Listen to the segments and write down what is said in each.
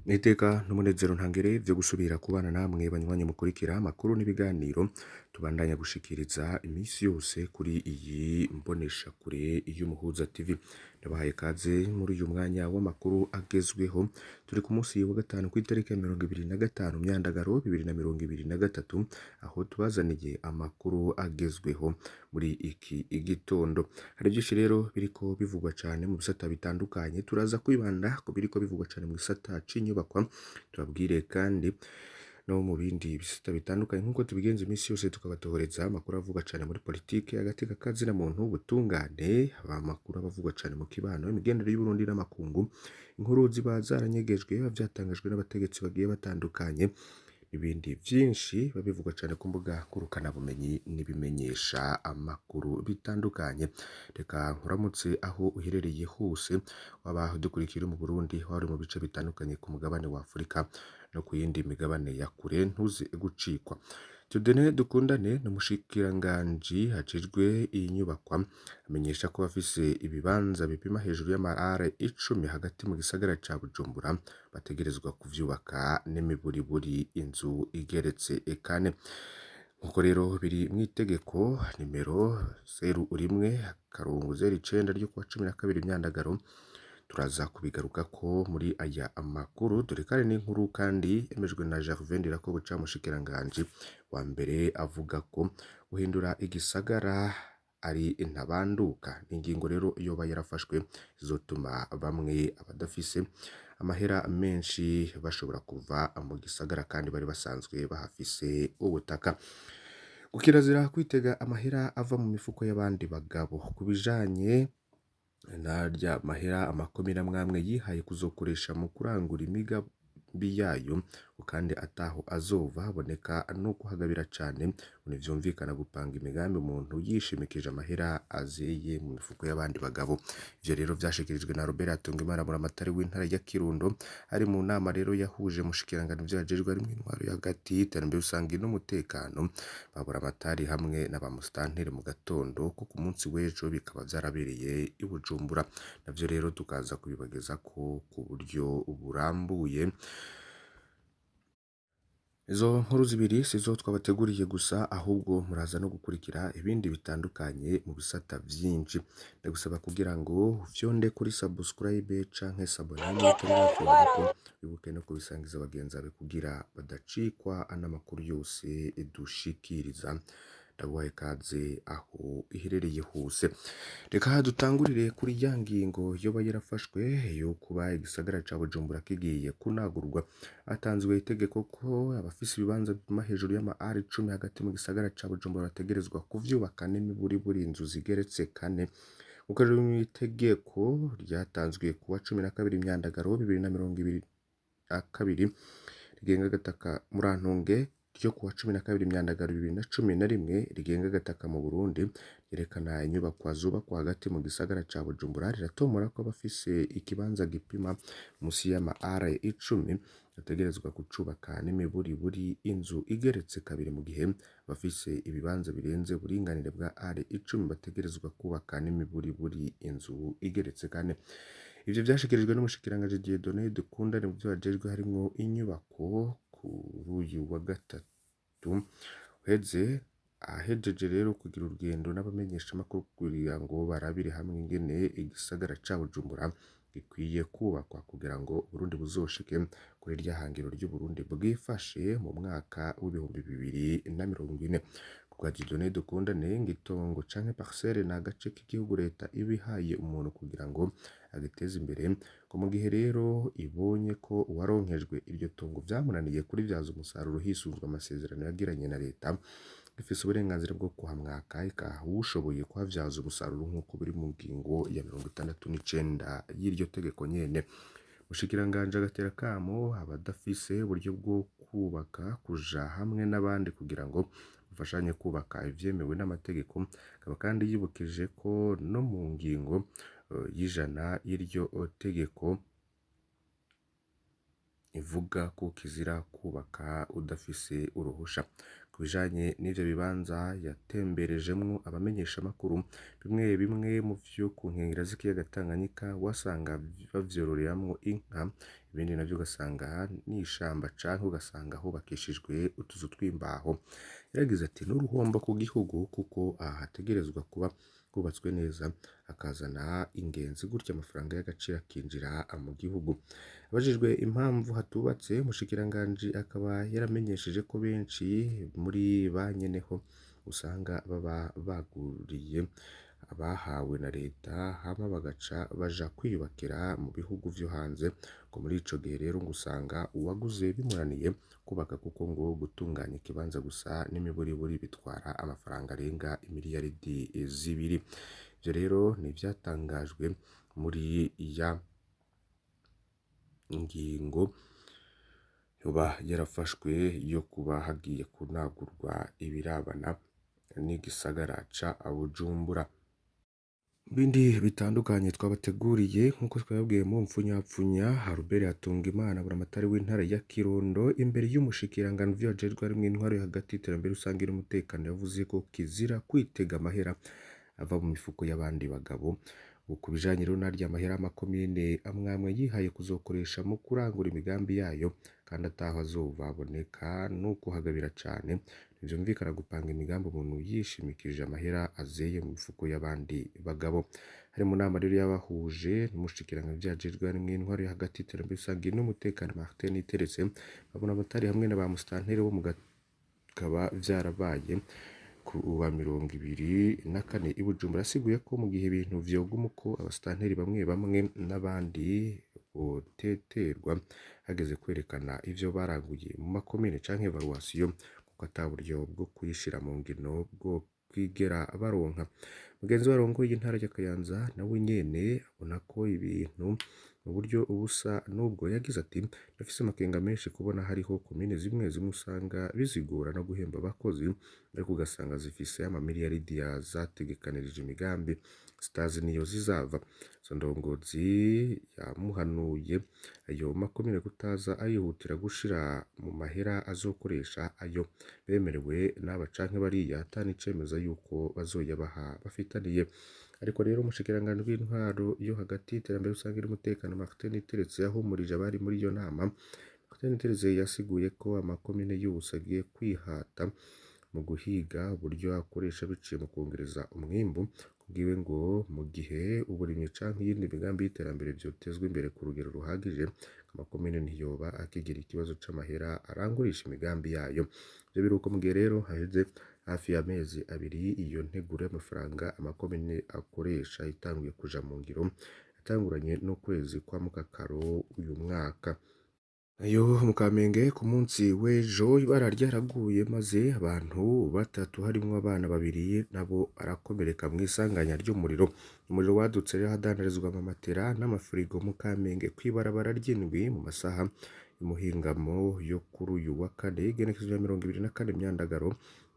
N'iteka n'umunezero ntangere vyo gusubira kubana namwe banywanyi mukurikira amakuru n'ibiganiro tubandanya gushikiriza imisi yose kuri iyi mboneshakure y'Umuhuza TV. Ndabahaye ikaze muri uyu mwanya w'amakuru agezweho. Turi ku munsi wa gatanu kw'itariki ya 25 Myandagaro 2023, aho tubazaniye amakuru agezweho muri iki gitondo. Hari vyinshi rero biriko bivugwa cane mu bisata bitandukanye, turaza kwibanda ku biriko bivugwa cane mu gisata c'inyubakwa, tubabwire kandi no mu bindi bisata bitandukanye nk'uko tubigenza imisi yose, tukabatohoreza amakuru avugwa cane muri politike, agateka kazina muntu, ubutungane, amakuru aba avugwa cane mu kibano, imigenderanire y'Uburundi n'amakungu, inkuru ziba zaranyegejwe, biba vyatangajwe n'abategetsi bagiye batandukanye, n'ibindi vyinshi biba bivugwa cane ku mbuga ngurukanabumenyi n'ibimenyesha amakuru bitandukanye. Reka nkuramutse aho uherereye hose, waba udukurikira uri mu Burundi, waba uri mu bice bitandukanye ku mugabane wa Afurika no ku yindi migabane ya kure, ntuze gucikwa. Dieudonné Dukundane ni umushikiranganji ajejwe inyubakwa, amenyesha ko bafise ibibanza bipima hejuru y'amarare 10 hagati mu gisagara ca Bujumbura, bategerezwa kuvyubaka n'imiburiburi inzu igeretse kane. Nkuko rero biri mw'itegeko nimero 01-09 ryo kuwa 12 Myandagaro, turaza kubigarukako muri aya amakuru. Dore kandi n'inkuru kandi yemejwe na Gervais Ndirakobuca, umushikiranganji wa mbere, avuga ko guhindura igisagara ari ntabanduka. Ingingo rero yoba yarafashwe izotuma bamwe abadafise amahera menshi bashobora kuva mu gisagara kandi bari basanzwe bahafise ubutaka. Kirazira kwitega amahera ava mu mifuko y'abandi bagabo. Ku bijanye narya mahera amakomine amwamwe yihaye kuzokoresha mu kurangura imigambi yayo, kandi ataho azova haboneka no kuhagabira cane, ngo ntivyumvikana gupanga imigambi umuntu yishimikije amahera azeye mu mifuko y'abandi bagabo. Ivyo rero vyashikirijwe na Robert Hatungimana, buramatari w'intara ya Kirundo, ari mu nama rero yahuje umushikiranganji muvyo ajejwe harimwo intwaro yo hagati, iterambere rusangi n'umutekano, ba buramatari hamwe na ba musitanteri mu gatondo ko ku munsi w'ejo, bikaba vyarabereye i Bujumbura. Navyo rero tukaza kubibagezako ku buryo burambuye. Izo nkuru zibiri sizo twabateguriye gusa, ahubwo muraza no gukurikira ibindi bitandukanye mu bisata vyinshi. Ndagusaba kugira ngo ufyonde kuri subscribe canke s'abonner utarafyondako, wibuke no kubisangiza bagenzi bawe kugira badacikwa n'amakuru yose dushikiriza. Ndaguhaye ikaze aho iherereye hose. Reka dutangurire kuri ya ngingo yoba yarafashwe yo kuba igisagara ca Bujumbura kigiye kunagurwa. Hatanzwe itegeko ko abafise ibibanza bipima hejuru y'ama are 10 hagati mu gisagara ca Bujumbura bategerezwa kuvyubaka n'imiburiburi inzu zigeretse kane. Nkuko rero mw'itegeko ryatanzwe kuwa 12 Myandagaro 2022 rigenga agataka, murantunge, ryo kuwa 12 Myandagaro 2011 rigenga agataka mu Burundi, ryerekana inyubakwa zubakwa hagati mu gisagara ca Bujumbura, riratomora ko abafise ikibanza gipima musi y'ama are 10 bategerezwa kucubaka n'imiburiburi inzu igeretse kabiri, mu gihe abafise ibibanza birenze uburinganire bwa are 10 bategerezwa kubaka n'imiburiburi inzu igeretse kane. Ivyo vyashikirijwe n'umushikiranganji Dieudonné Dukundane mu vyo ajejwe harimwo inyubako, kuri uyu wa gatatu uheze, ahejeje rero kugira urugendo n'abamenyeshamakuru kugira ngo barabire hamwe ingene igisagara ca Bujumbura gikwiye kubakwa kugira ngo Uburundi buzoshike kuri rya hangiro ry'Uburundi bwifashe mu mwaka w'2040. Kubwa Dieudonné Dukundane, ngo itongo canke parcelle ni agace k'igihugu leta iba ihaye umuntu kugira ngo agiteze imbere, ngo mu gihe rero ibonye ko uwaronkejwe iryo tongo vyamunaniye kurivyaza umusaruro hisunzwe amasezerano yagiranye na leta, ifise uburenganzira bwo kuhamwaka ikaha uwushoboye kuhavyaza umusaruro nk'uko biri mu ngingo ya 69 y'iryo tegeko nyene. Umushikiranganji agatera akamo abadafise uburyo bwo kubaka kuja hamwe n'abandi kugira ngo bafashanye kubaka ivyemewe n'amategeko. Akaba kandi yibukije ko no mu ngingo y'100 y'iryo tegeko ivuga ko kizira kubaka udafise uruhusha. Ku bijanye n'ivyo bibanza yatemberejemwo abamenyeshamakuru, bimwe bimwe mu vyo ku nkengera z'ikiyaga Tanganyika wasanga bavyororeramwo inka, ibindi navyo ugasanga n'ishamba canke ugasanga hubakishijwe utuzu tw'imbaho. Yaragize ati n'uruhombo ku gihugu kuko aha hategerezwa kuba hubatswe neza hakazana ingenzi gutyo amafaranga y'agaciro akinjira mu gihugu. Abajijwe impamvu hatubatse, umushikiranganji akaba yaramenyesheje ko benshi muri ba nyeneho usanga baba baguriye abahawe na leta hama bagaca baja kwiyubakira mu bihugu vyo hanze, ngo muri ico gihe rero ngo usanga uwaguze bimunaniye kubaka kuko ngo gutunganya ikibanza gusa n'imiburiburi bitwara amafaranga arenga imiliyaridi 2. Ivyo rero ni ivyatangajwe muri ya ngingo yoba yarafashwe yo kuba hagiye kunagurwa ibirabana n'igisagara ca Bujumbura. Bindi bitandukanye twabateguriye nk'uko twababwiye mu mpfunyapfunya, Albert Hatungimana buramatari w'intara ya Kirundo imbere y'umushikiranganji ajejwe harimwo intwaro yo hagati y'iterambere rusange n'umutekano yavuze ko kizira kwitega amahera ava mu mifuko y'abandi bagabo. Ku bijanye rero n'arya mahera amakomine amwamwe yihaye kuzokoresha mu kurangura imigambi yayo kandi ataho azova aboneka n'ukuhagabira cane. Ntivyumvikana gupanga imigambi umuntu yishimikije amahera azeye mu mifuko y'abandi bagabo. Hari mu nama rero yabahuje n'umushikiranganji ajejwe harimwo intwaro yo hagati y'iterambere rusange n'umutekano Martin Niteretse, baburamatari hamwe na ba musitanteri bo mu bikaba vyarabaye ku wa 24 i Bujumbura. Asiguye ko mu gihe ibintu vyoguma uko abasitanteri bamwe bamwe n'abandi boteterwa hageze kwerekana ivyo baranguye mu makomine canke evaluation, kuko ata buryo bwo kuyishira mu ngino bwo kwigera baronka. Mugenzi we arongoye intara ya Kayanza nawe nyene abona ko ibintu mu buryo busa n'ubwo. Yagize ati ndafise amakenga menshi kubona hariho komine zimwe zimwe usanga bizigora no guhemba abakozi, ariko ugasanga zifise amamiliyaridi zategekanirije imigambi zitazi niyo zizava. Izo ndongozi yamuhanuye ayo makomine kutaza arihutira gushira mu mahera azokoresha ayo bemerewe n'aba canke bariya ata n'icemeza yuko bazoyabaha bafitaniye. Ariko rero umushikiranganji w'intwaro yo hagati y'iterambere rusange n'umutekano Martin Niteretse yahumurije abari muri iyo nama. Martin Niteretse yasiguye ko amakomine yose agiye kwihata mu guhiga uburyo akoresha biciye mu kwongereza umwimbu. Kubwiwe ngo mu gihe uburimyi canke iyindi migambi y'iterambere vyotezwa imbere ku rugero ruhagije, amakomine ntiyoba akigira ikibazo c'amahera arangurisha imigambi yayo. Ivyo biruko mu gihe rero haheze hafi y'amezi 2 iyo nteguro y'amafaranga amakomine akoresha itanguye kuja mu ngiro, yatanguranye n'ukwezi kwa Mukakaro uyu mwaka. Nayo mu Kamenge ku munsi w'ejo ibara ryaraguye maze abantu 3 harimwo abana 2 nabo barakomereka mw'isanganya ry'umuriro. Umuriro wadutse rero ahadandarizwa amamatera n'amafirigo mu Kamenge kw'ibarabara ry'indwi mu masaha y'umuhingamo yo kuri uyu wa kane igenekerezo rya 24 Myandagaro.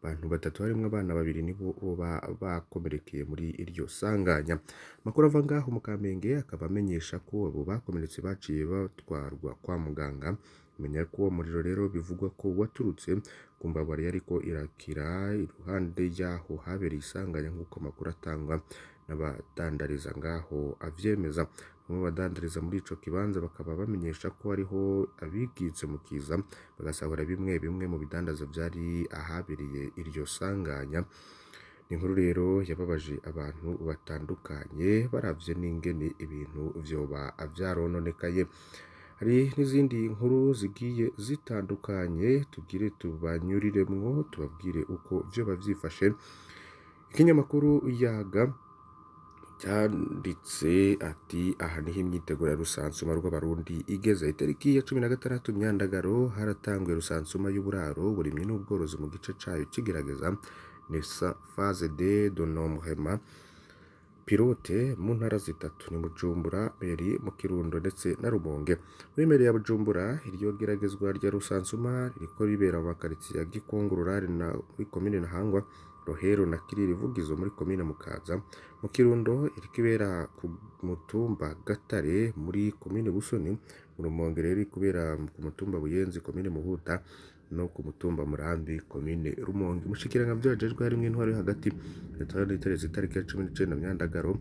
Abantu 3 harimwo abana 2 nibo boba bakomerekeye muri iryo sanganya. Amakuru ava ngaho mu Kamenge akaba amenyesha ko abo bakomeretse baciye batwarwa kwa muganga. Menya ko uwo muriro rero bivugwa ko waturutse ku mbabare yariko irakira iruhande y'aho habereye isanganya, nk'uko amakuru atangwa n'abadandariza ngaho avyemeza. Bamwe badandariza muri ico kibanza bakaba bamenyesha ko hariho abigitse mu kiza bagasahura bimwe bimwe mu bidandaza vyari ahabereye iryo sanganya. Ni inkuru rero yababaje abantu batandukanye baravye n'ingene ibintu vyoba vyarononekaye. Hari n'izindi nkuru zigiye zitandukanye tugire tubanyuriremwo tubabwire uko vyoba vyifashe. Ikinyamakuru Yaga cyanditse ati aha niho imyiteguro ya rusansuma rw'abarundi igeze. Itariki ya 16 Myandagaro haratanguye rusansuma y'uburaro, uburimyi n'ubworozi mu gice cayo c'igerageza nesa phase de dénombrement pilote mu ntara 3 ni Bujumbura, Meri, mu Kirundo ndetse na Rumonge. Muri meri ya Bujumbura iryo geragezwa rya rusansuma ririko ribera mu makaritsiye ya Gikongoro na muri komine Ntahangwa, Rohero na Kiriri Vugizo muri komine Mukaza. Mu Kirundo iriko ibera ku mutumba Gatare muri komine Busoni. Mu Rumonge rero iriko ibera ku mutumba Buyenzi komine Muhuta. no ku mutumba Murambi, komine Rumonge. Umushikiranganji ajejwe harimwo intwaro yo hagati leta itariki ya 19 Myandagaro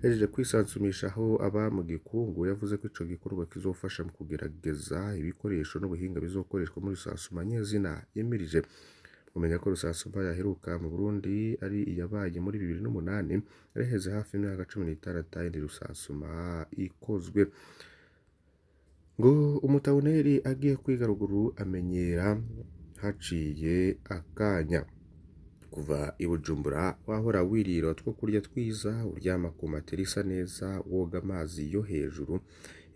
yahejeje kwisanzumisha aho aba mu gikungu, yavuze ko ico gikorwa kizofasha mu kugerageza ibikoresho n'ubuhinga bizokoreshwa muri rusansuma nyezina yimirije. Mumenya ko rusansuma yaheruka mu Burundi ari iyabaye muri 2008, yaraheze hafi imyaka 15 atayindi rusansuma ikozwe. Ngo umutaboneri agiye kwiga ruguru amenyera haciye akanya. Kuva i Bujumbura wahora wirira utwo kurya twiza, uryama ku matera isa neza, woga amazi yo hejuru,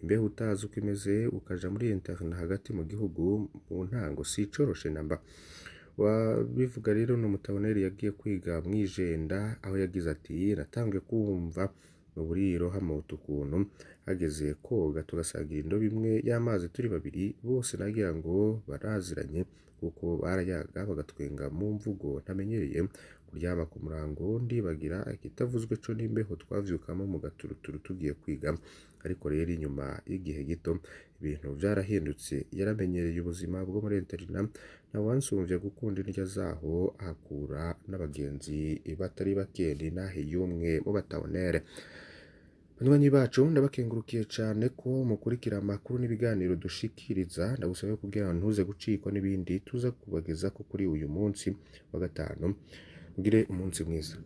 imbeho utazi uko imeze, ukaja muri internet hagati mu gihugu mu ntango sicoroshe namba. Wabivuga rero ni umutaboneri yagiye kwiga mwijenda, aho yagize ati: natangiye kumva mu buriro hamota ukuntu, hageze koga tugasangira indobo imwe y'amazi turi babiri, bose nagira ngo baraziranye kuko barayaga bagatwenga mu mvugo ntamenyereye. Kuryama ku murango ndibagira ikitavuzwe co n'imbeho twavyukamo mu gaturuturu tugiye kwiga. Ariko rero inyuma y'igihe gito ibintu vyarahindutse, yaramenyereye ubuzima bwo muri interina, ntawansumvya gukunda indya zaho, ahakura n'abagenzi batari bake. Ni nahe y'umwe mu batabonere. Banywanyi bacu, ndabakengurukiye cane ko mukurikira amakuru n'ibiganiro dushikiriza. Ndagusaba kugira ngo ntuze gucikwa n'ibindi tuza kubagezako kuri uyu munsi wa gatanu. Mugire umunsi mwiza.